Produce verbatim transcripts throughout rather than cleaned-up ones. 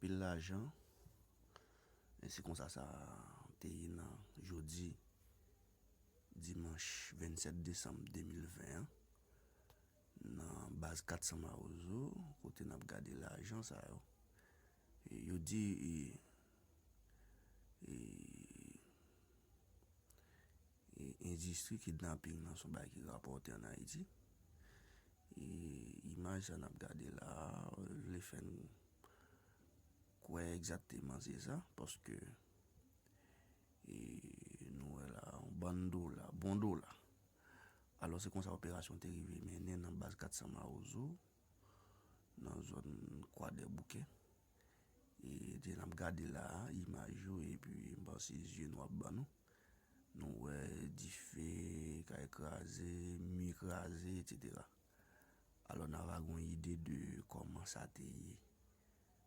anpil lajan. E se konsa sa te ye nan jodi, dimanch vennsèt desanm de mil ven an, nan baz kat san Mawozo, kote n ap gade lajan sa yo. E yo di, e, e, e, endistri kidnaping nan se yon bagay ki rapòte ann Ayiti. E imaj sa n ap gade la a, vle fè n kwè egzakteman se sa, paske, e, nou wè la, yon bann dola, bon dola. Alò, se konsa operasyon te rive mennen nan baz kat san Mawozo, nan zòn Kwadèboukè. E, te n ap gade la a, imaj yo, epi m panse zye nou ap ban nou. Nou wè dife, kay kraze, mi kraze, etsetera. Alò, n a va gen yon ide de kòman sa te ye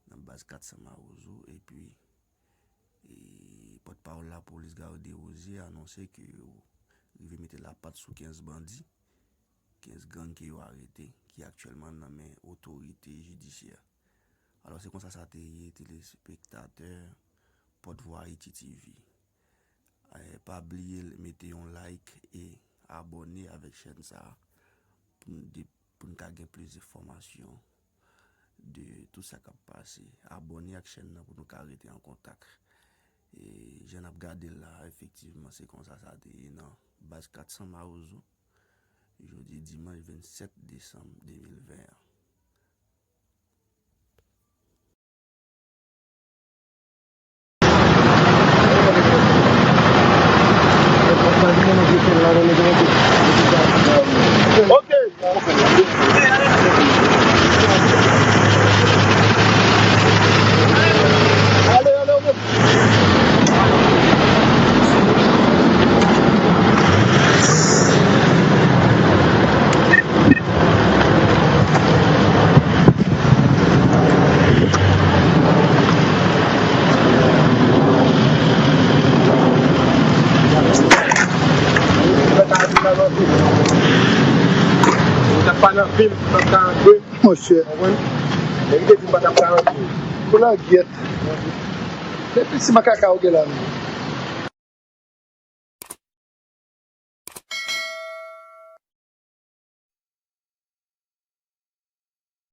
nan baz kat san Mawozo, epi, e, pòtpawòl lapolis, Garry Desrosiers, anonse ke yo rive mete lapat sou kenz bandi, kenz gang ke yo arete, ki aktyèlman nan men otorite jidisyè. Alò, se konsa sa te ye, telespektatè Pòtvwa Ayiti T V. Eh, pa bliye mete yon like e abòne avèk chèn sa a pou n de, pou n ka gen plis enfòmasyon de tout sa k ap pase. Abòne ak chèn nan pou nou ka rete an kontak. E jan n ap gade l la, efektivman, se konsa sa te ye nan baz kat san Mawozo, jodi dimanch vennsèt desanm de mil ven an. Ok. Ale, ale, ale. Monchè. Pou lagyèt. Depi si makaka ou gen la menm.